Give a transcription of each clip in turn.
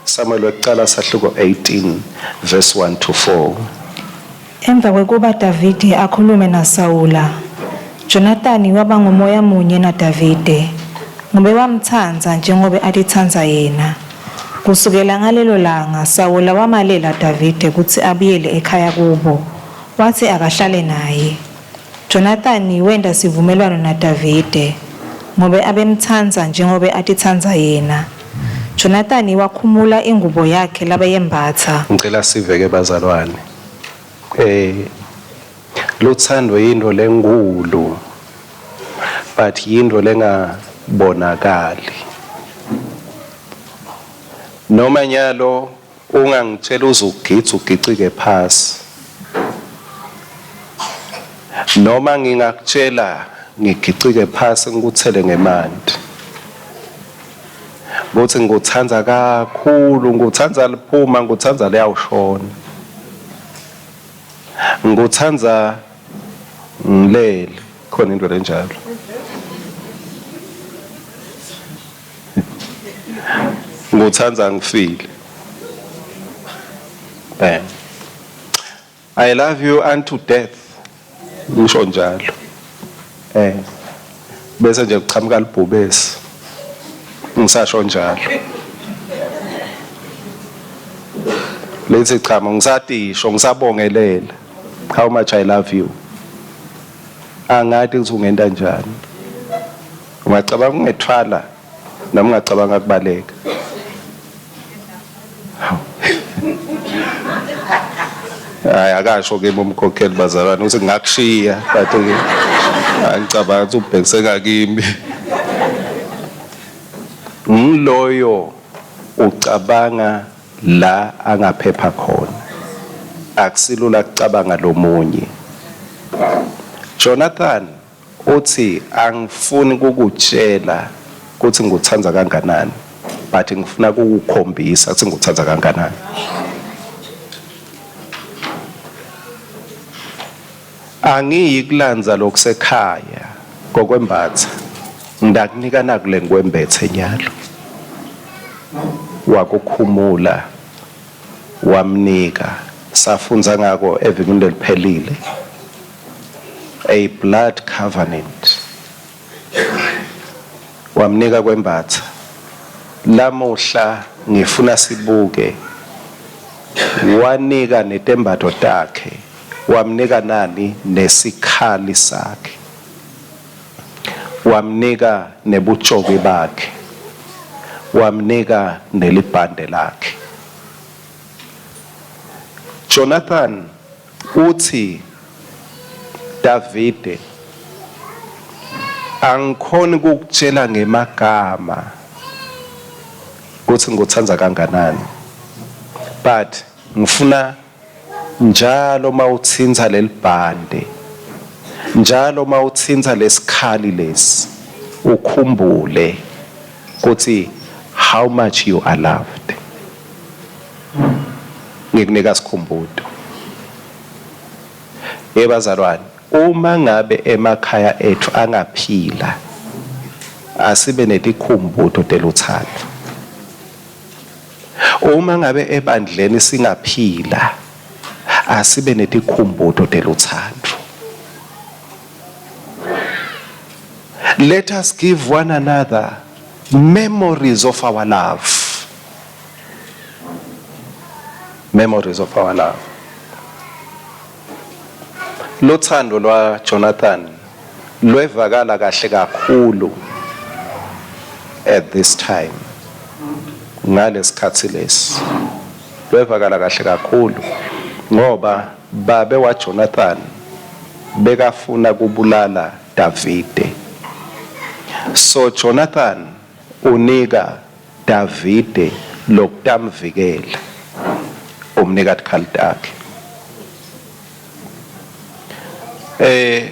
Samuel wekucala sahluko 18 verse 1 to 4. Emva kwekuba Davide akhulume naSawula, Jonathani waba ngumoya munye naDavide, ngobe wamtsandza njengobe atitsandza yena. Kusukela ngalelo langa Sawula wamalela Davide kutsi abuyele ekhaya kubo, watsi akahlale naye. Jonathani wenta sivumelwano naDavide, ngobe abemtsandza njengobe atitsandza yena. Jonathani wakhumula ingubo yakhe labeyembatsa. Ngicela siveke bazalwane. Eh luthando yinto lenkulu but yinto lengabonakali. Noma nyalo Ungangitshela uze ugidze ugicike phasi. Noma ngingakutshela ngigicike phasi ngikuthele ngemanti. Kuthi ngikuthanda kakhulu, ngikuthanda liphuma, ngikuthanda liyawushona. Ngikuthanda ngilele, khona into lenjalo. Ngikuthanda ngifile. Bam. I love you unto death. Ngisho njalo. Eh. Bese nje kuqhamuka libhubesi. Ngisasho njalo. Lithi cha ngisatisho ngisabongelela. How much I love you. Angati ukuthi ungenta njani. Ungacabanga ungethwala noma ungacabanga kubaleka. Hayi akasho kimi umkhokheli bazalwane ukuthi ngingakushiya but ke angicabanga ukuthi ubhekise ngakimi. Ngiloyo ucabanga la angaphepha khona. Akusilula kucabanga lomunye. Jonathan Utsi, Angifuni kukutjela kutsi ngikutsandza kanganani, but ngifuna kukukhombisa kutsi ngikutsandza kanganani. Angiyi kulandza lokusekhaya kokwembatsa, ngitakunika naku lengikwembetse nyalo. Wakukhumula wamnika. Safundza ngako evikini leliphelile. A blood covenant. Wamnika kwembatsa. Lamuhla ngifuna sibuke wanika netembatfo takhe, wamnika nani nesikhali sakhe. Wamnika nebutjoki bakhe, wamnika nelibhande lakhe. Jonathan Utsi, Davide, angikhoni kukutjela ngemagama kutsi ngikutsandza kanganani, but ngifuna njalo mawutsintsa lelibhande, njalo mawutsintsa lesikhali lesi, ukhumbule kutsi how much you are loved. Ngikunika sikhumbuto. Yebazalwane, uma ngabe emakhaya ethu angaphila, asibe netikhumbuto telutsandvo. Uma ngabe ebandleni singaphila, asibe netikhumbuto telutsandvo. Let us give one another memories of our love. Memories of our love. Luthando lwa Jonathan lwevakala kahle kakhulu at this time ngalesikhatsi lesi lwevakala kahle kakhulu ngoba babe wa Jonathan bekafuna kubulala Davide so Jonathan unika Davide lokutamvikela, umnika tikhali takhe. Eh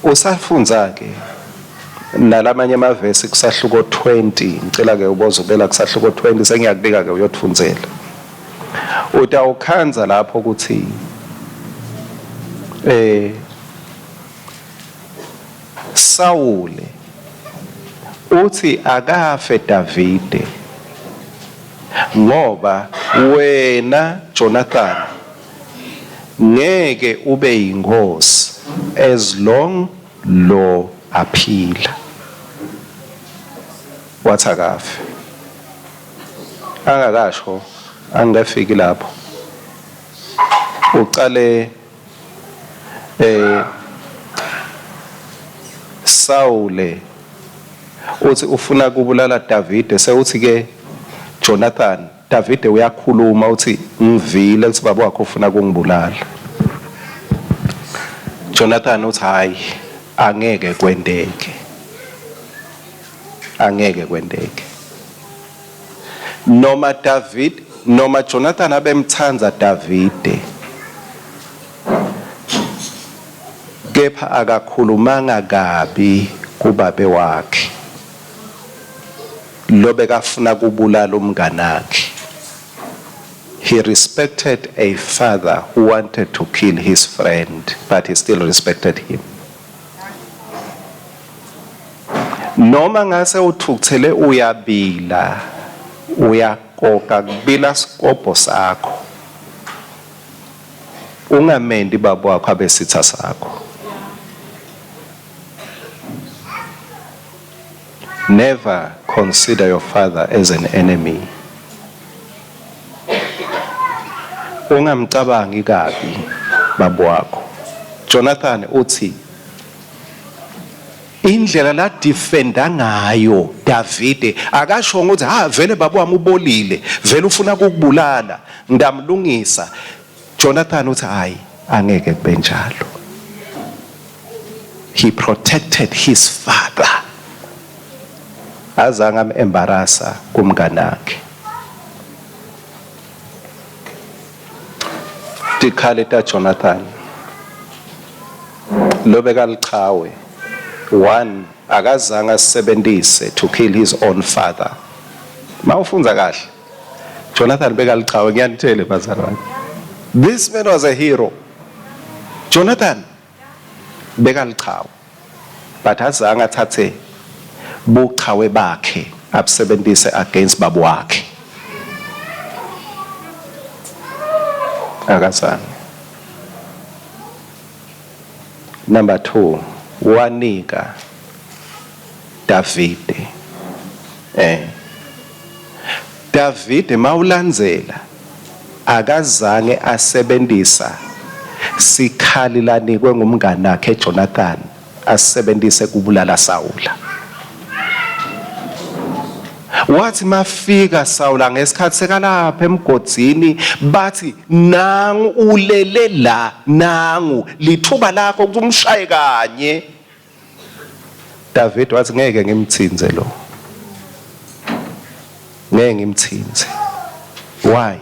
usafundza ke nalamanye amavesi kusahluko 20 ngicela ke ubozobela kusahluko 20 sengiyakubika ke uyotifundzela utawukhandza lapho ukuthi eh Sawule utsi akafe Davide. Ngoba wena Jonathan ngeke ube yinkosi as long lo aphila. Wathi akafe. Angakasho angikafiki lapho. Uqale eh Sawule uthi ufuna kubulala Davide sewuthi ke Jonathan Davide uyakhuluma uthi ngivile ukuthi baba wakho ufuna kungibulala. Jonathan uthi hayi angeke kwenteke. Angeke kwenteke. Noma David noma Jonathan abemthanda Davide kepha akakhulumanga kabi kubabe wakhe lobekafuna kubulala umnganakhe. He respected a father who wanted to kill his friend, but he still respected him. Noma ngase uthukuthele uyabila, uyakoka kubila sikobho sakho. Ungamendi baba wakho abe sitha sakho. Never consider your father as an enemy. Ungamcabangi kabi baba wakho. Jonathan uthi indlela la defenda ngayo Davide akasho ukuthi ha vele baba wami ubolile vele ufuna ukukubulala ngidamlungisa. Jonathan uthi hayi angeke kube njalo. He protected his father. Azange am-embarrassa kumnganakhe. Tikhali taJonathan lobekalichawe one akazange asebenzise to kill his own father. Mawufundza kahle Jonathan bekalichawe ngiyanithele bazalwane. This man was a hero. Jonathan bekalichawe but azange athathe buchawe bakhe abusebenzise against baba wakhe. Akazange. Number 2 wanika Davide eh Davide mawulandzela akazange asebenzisa sikhali lanikwe ngumngani wakhe Jonathan asebenzise kubulala Sawula. Wathi mafika Sawula ngesikhathi sekalapha emgodzini bathi nangu ulele la nangu lithuba lakho ukuthi umshaye kanye. David wathi ngeke ngimthinze lo. Ngeke ngimthinze. Why?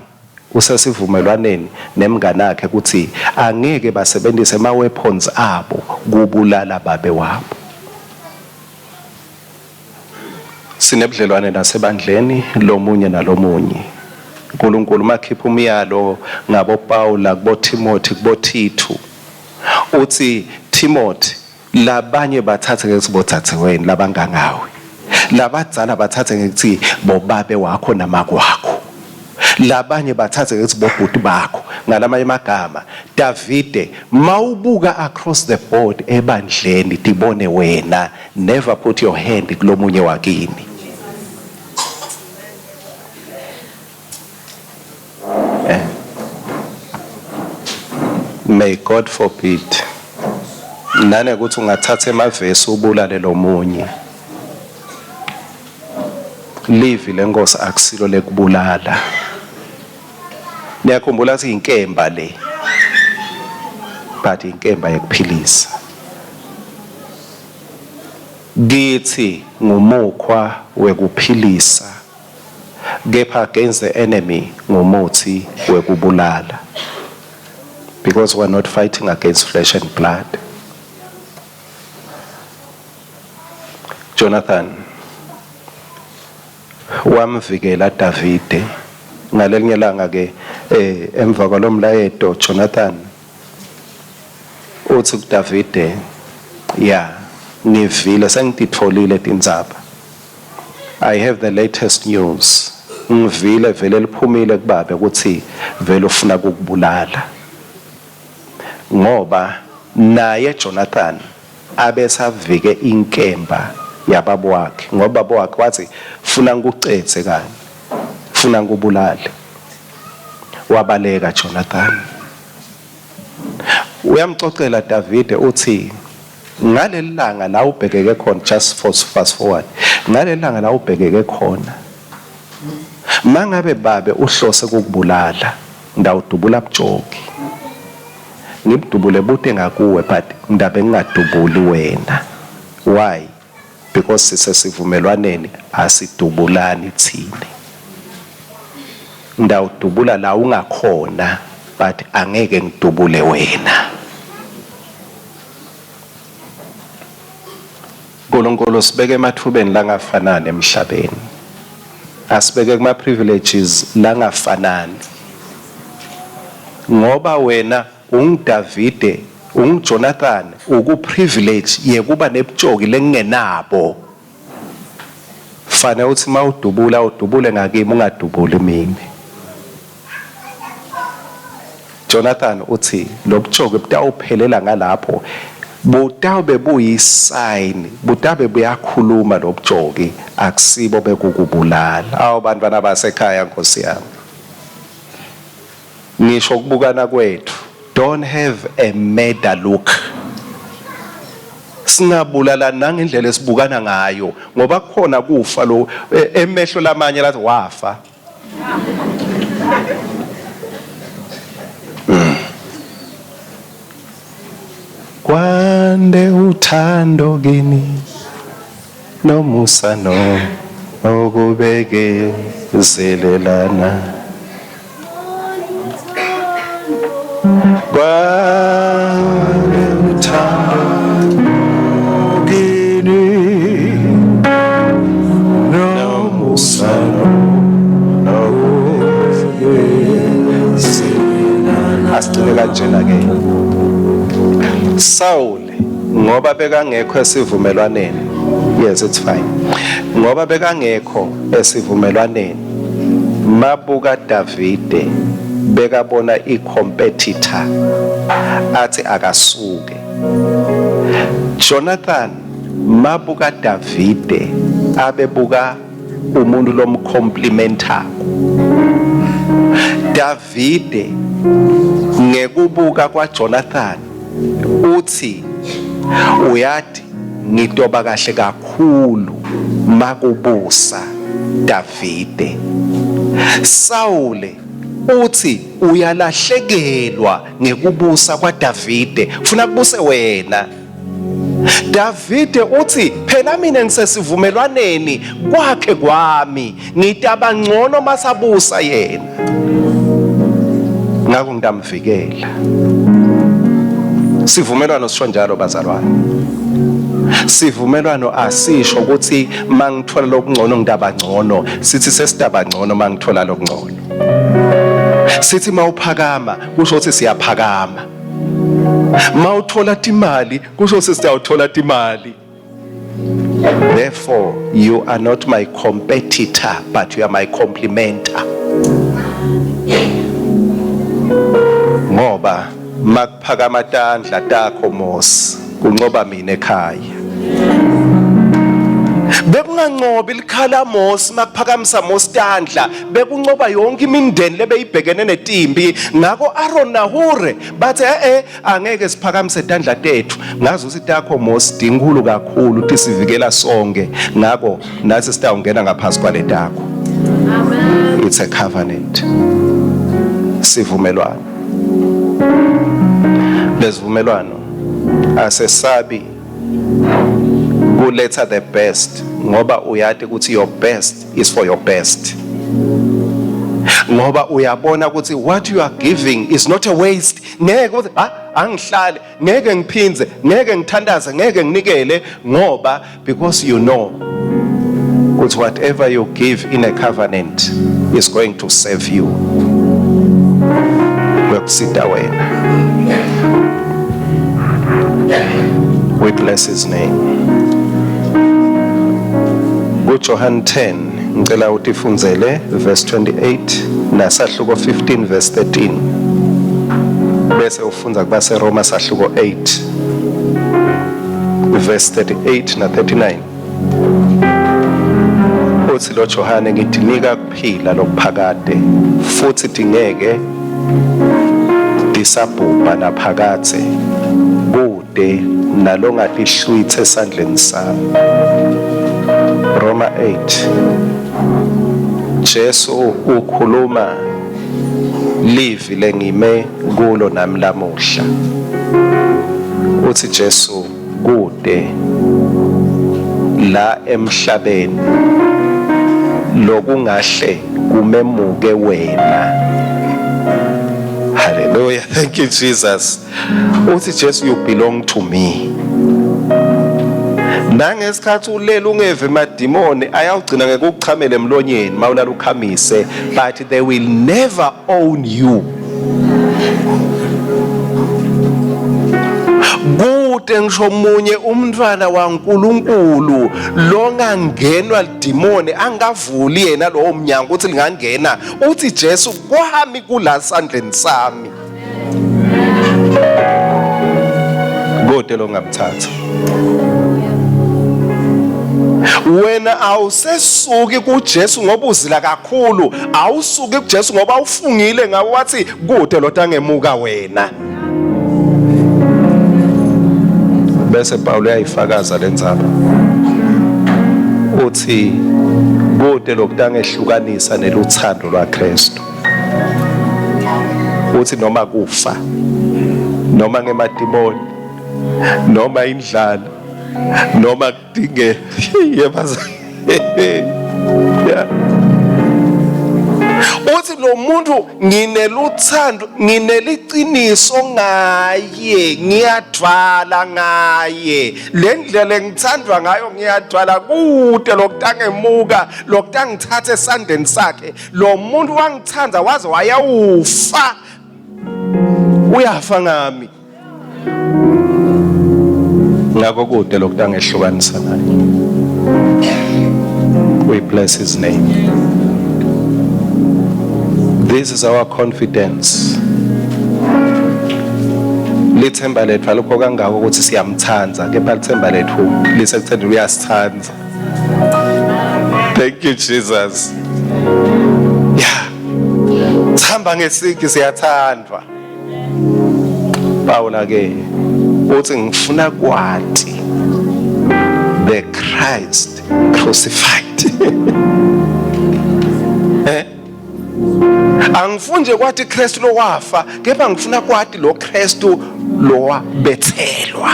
Usesivumelwaneni nemnganakhe ukuthi angeke basebenzise ama weapons abo kubulala babe wabo. Sinebudlelwane nasebandleni lomunye nalomunye. uNkulunkulu makhipha umyalo ngabo Paula kubo Timothy kubo Tithu uthi Timothy labanye bathathe ngekuthi bodzadzeweni labangangawe labadzala bathathe ngekuthi bobabe wakho namakwakho labanye bathathe ngekuthi bobhuti bakho. Ngalamanye amagama Davide mawubuka across the board ebandleni tibone wena, never put your hand kulomunye wakini. Eh. May God forbid nane ukuthi ungathatha emavesi ubulale lomunye. Livi lenkosi akusilo lekubulala. Niyakhumbula ukuthi inkemba le, but inkemba yekuphilisa. Kithi ngumukhwa wekuphilisa, kepha against the enemy ngumuthi wekubulala, because we are not fighting against flesh and blood. Jonathan wamvikela Davide ngalelinye langa ke eh emva kwalomlayeto Jonathan uthi kuDavide ya ngivile sengititfolile tindzaba. I have the latest news. Ngivile vele liphumile kubabe ukuthi vele ufuna kukubulala. Ngoba naye Jonathan abesavike inkemba yababa wakhe, ngoba baba wakhe wathi funa ngikucethe kani, funa ngikubulale. Wabaleka Jonathan. Uyamxoxela Davide uthi ngaleli langa la ubhekeke khona, just for fast forward, ngaleli langa la ubhekeke khona, mangabe babe uhlose kukubulala, ndawudubula bujoki, ngibudubule bude ngakuwe, but ndabe ngingadubuli wena. Why? Because sisesivumelwaneni, asidubulani thine. Ndawudubula la ungakhona, but angeke ngidubule wena. uNkulunkulu sibeke emathubeni langafanani emhlabeni, asibeke kuma privileges langafanani, ngoba wena unguDavide, unguJonathan, uku privilege yekuba nebutshoki lengingenabo. Fane uthi mawudubula udubule ngakimi, ungadubuli mina. Jonathan uthi lobutshoki butawuphelela ngalapho, butawube buyisign, butabe buyakhuluma lobutshoki, akusibo bekukubulala. Awu bantwana basekhaya, Nkosi yami, ngisho ukubukana kwethu, don't have a murder look. Singabulala nangendlela esibukana ngayo, ngoba kukhona kufa lo emehlo lamanye lathi wafa. Kwande uthando kini nomusa no okubekezelelana. Kwande uthando kini nomusa nokubekezelelana. Asigcine kanjena ke. Saul ngoba bekangekho esivumelwaneni, yes, it's fine, ngoba bekangekho esivumelwaneni, mabuka Davide bekabona i-competitor, athi akasuke. Jonathan mabuka Davide abebuka umuntu lomcomplimentako. Davide ngekubuka kwaJonathan uthi uyati ngitoba kahle kakhulu makubusa Davide. Sawule uthi uyalahlekelwa ngekubusa kwaDavide, ufuna kubuse wena. Davide uthi phela mina ngisesivumelwaneni kwakhe kwami, ngitaba ngcono masabusa yena, ngakho ngitamvikela. Sivumelwano sisho njalo bazalwane. Sivumelwano asisho ukuthi mangithola lokungcono ngitaba ngcono, sithi sesitaba ngcono mangithola lokungcono. Sithi mawuphakama kusho ukuthi siyaphakama, mawuthola timali kusho ukuthi siyawuthola timali. Therefore you are not my competitor, but you are my complementer, ngoba makuphakama tandla takho Mose kuncoba mina ekhaya. Bekungancobi likhala Mose makuphakamisa Mose tandla, bekuncoba yonke imindeni lebeyibhekene netimbi. Ngako Aaron naHure bathi eh angeke siphakamise tandla tethu, ngazi ukuthi takho Mose dinkulu kakhulu tisivikela sonke, ngako nathi sitawungena ngaphansi kwale takho. Amen. It's a covenant, sivumelwano. Lesivumelwano asesabi kuletha the best, ngoba uyati ukuthi your best is for your best, ngoba uyabona ukuthi what you are giving is not a waste. Ngeke uthi ha angihlale, ngeke ngiphinze, ngeke ngithandaze, ngeke nginikele, ngoba because you know ukuthi whatever you give in a covenant is going to save you, kwekusita wena. We bless his name. KuJohn 10. Ngicela utifundzele verse 28 nasahluko 15 verse 13. Bese ufundza kubaseRoma sahluko 8 verse 38 na 39. Uthi lo Johane ngitinika kuphila lokuphakade futhi tingeke tisabhubha naphakadze kude nalongatihlwitha esandleni sami. Roma 8 Jesu ukhuluma livi lengime kulo nami lamuhla. Uthi Jesu kude la emhlabeni lokungahle kumemuke wena. Hallelujah. Thank you Jesus. Uthi Jesu you belong to me. Nangesikhathi ulele ungeve emadimoni ayawugcina ngekukuchamela emlonyeni mawulala ukhamise but they will never own you. Kute ngisho munye umntwana waNkulunkulu longangenwa lidimoni angavuli yena lowo mnyango ukuthi lingangena uthi Jesu kwami kula sandleni sami. Kute longamthatha. Wena awusesuki kuJesu ngoba uzila kakhulu, awusuki kuJesu ngoba ufungile ngawe wathi kude lotangemuka wena. Bese Paul uyayifakaza lendzaba. Uthi kude lokutangehlukanisa neluthando lwaKristu. Uthi noma kufa noma ngemadimoni noma indlala noma kudingeka yeba yeah. Uthi lo muntu ngineluthando ngineliciniso ngaye ngiyadwala ngaye le ndlela engithandwa ngayo ngiyadwala kude lokutangemuka lokutangithatha esandleni sakhe lo muntu wangithanda waze wayawufa uyafa ngami ngakho kude lokutangehlukanisa naye. We bless his name. This is our confidence. Lithemba lethu alikho kangako ukuthi siyamthanda kepha lithemba lethu lisekutheni uyasithanda. Thank you Jesus. Yeah. Sihamba ngesigi siyathandwa. Pawula ke uthi ngifuna kwati the Christ crucified. Eh? Angifuni nje kwathi Kristu lowafa kepha ngifuna kwati lo Kristu lowabethelwa.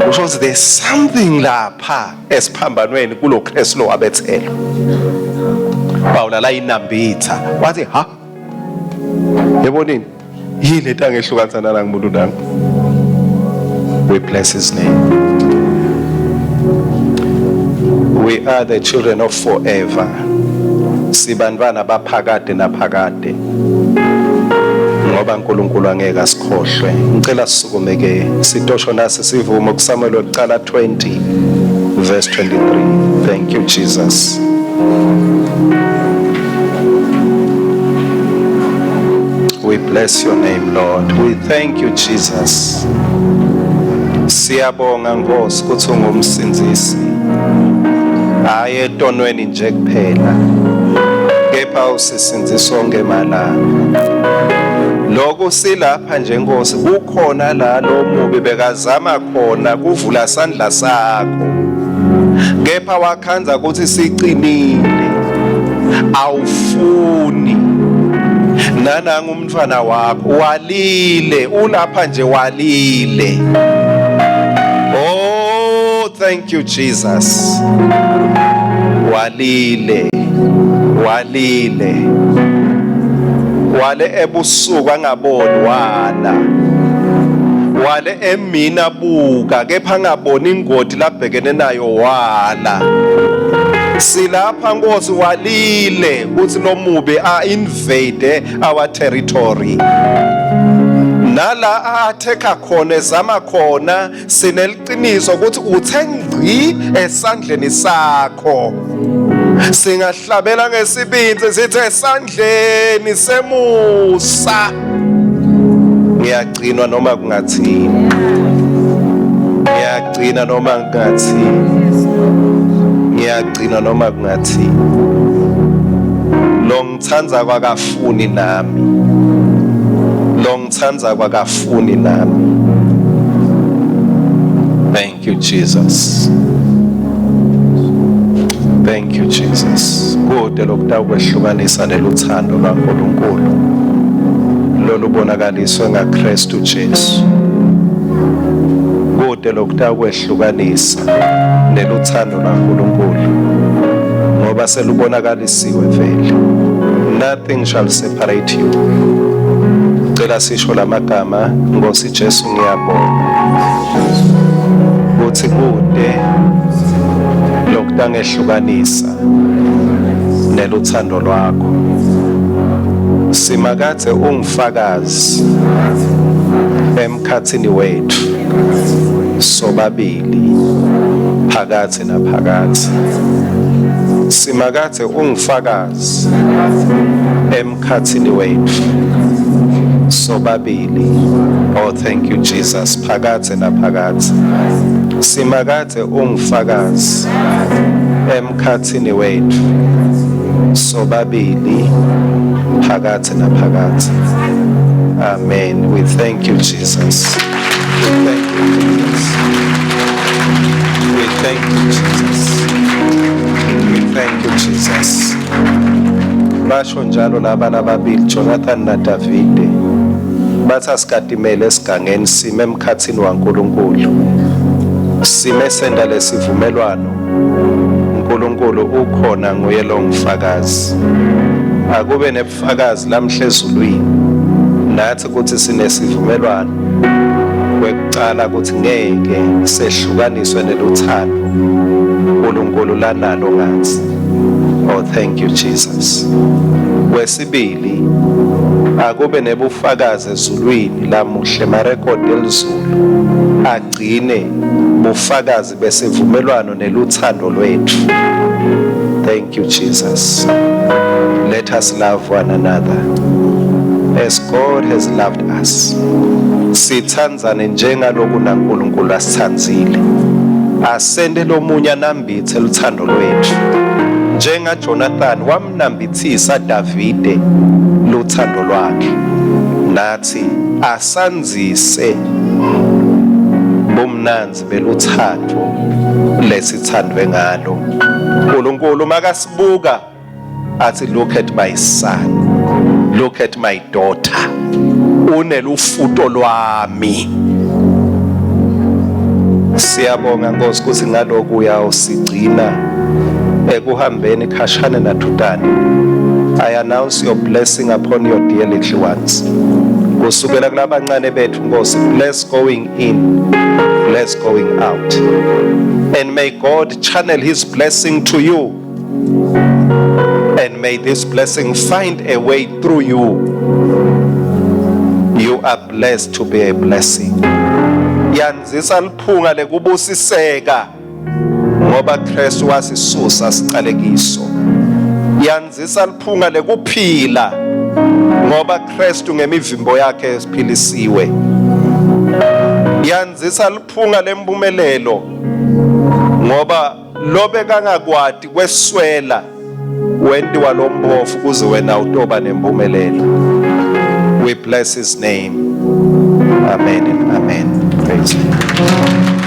Kusho ukuthi there's something lapha esiphambanweni kulo Kristu lowabethelwa. Pawula layinambitha wathi ha Yebo nini? Yini lento angehlukanisa nala ngumuntu nami? We bless his name. We are the children of forever. Sibantwana baphakade naphakade. Ngoba uNkulunkulu angeke asikhohlwe. Ngicela sisukume ke sitosho nasi sivumo kuSamuel wokuqala 20 verse 23. Thank you Jesus. We bless your name Lord. We thank you Jesus. Siyabonga Nkosi ukuthi ungumsindisi. Hayi etonweni nje kuphela. Kepha usisindisa sonke malanga. Lokhu silapha nje Nkosi kukhona la lo mubi bekazama khona kuvula sandla sakho. Kepha wakhandza ukuthi siqinile. Awufuni. Nananga umntwana wakho walile ulapha nje walile. Oh thank you Jesus. Walile. Walile. Wale ebusuku angaboni wala. Wale emina buka kepha angaboni ingoti labhekene nayo wala. Silapha Nkosi walile ukuthi lo mubi a invade our territory. Nala athekha khona ezama khona sineliciniso ukuthi uthe ngci esandleni sakho. Singahlabela ngesibindi sithi esandleni semusa ngiyagcinwa noma kungathini. Ngiyagcina noma kungathini. Ngiyagcina noma kungathini. Lo ngithanda kwakafuni nami. Lo ngithanda kwakafuni nami. Thank you Jesus. Thank you Jesus. Kude lokutakwehlukanisa neluthando lwaNkulunkulu lolubonakaliswe ngaKristu Jesu. Kude lokutakwehlukanisa neluthando lwaNkulunkulu ngoba selubonakalisiwe vele. Nothing shall separate you. Cela sisho lamagama Nkosi Jesu ngiyabonga. Kuthi kude lokutangehlukanisa neluthando lwakho. Simakadze ungifakazi emkhathini wethu sobabili phakathi naphakathi. Simakadze ungifakazi emkhathini wethu sobabili. Oh thank you Jesus phakathi naphakathi. Simakadze ungifakazi emkhathini wethu sobabili phakathi naphakathi. Amen. We thank you Jesus. We thank you Jesus. We thank you Jesus. We thank you Jesus. Basho njalo laba lababili Jonathan na Davide bathi asikatimele esigangeni sime emkhathini waNkulunkulu sime senda lesivumelwano uNkulunkulu ukhona nguye lo ngifakazi akube nebufakazi lamhla ezulwini nathi ukuthi sinesivumelwano kwekucala ukuthi ngeke sehlukaniswe neluthando uNkulunkulu lanalo ngathi. Oh thank you Jesus. Kwesibili akube nebufakazi ezulwini lamuhle marekhodi elizulu agcine bufakazi besivumelwano neluthando lwethu. Thank you Jesus. Let us love one another as God has loved us. Sithandzane njengaloku naNkulunkulu asithandzile. Asente lomunye anambithe luthando lwethu. Njenga Jonathan wamnambithisa Davide luthando lwakhe. Nathi asandzise bumnandzi beluthando lesithandwe ngalo. uNkulunkulu makasibuka athi look at my son, look at my daughter, unelufuto lwami. Siyabonga Nkosi ukuthi ngalokhu uyawusigcina ekuhambeni khashane nathutane. I announce your blessing upon your dear little ones. Kusukela kulabancane bethu Nkosi, bless going in, bless going out. And may God channel his blessing to you. And may this blessing find a way through you. You are blessed to be a blessing. Yanzisa liphunga lekubusiseka ngoba Kristu wasisusa siqalekiso. Yanzisa liphunga lekuphila ngoba Kristu ngemivimbo yakhe siphilisiwe. Yanzisa liphunga lempumelelo ngoba lobe kangakwati kweswela wentiwa lompofu kuze wena utoba nempumelelo. We bless his name. Amen and amen. Praise God.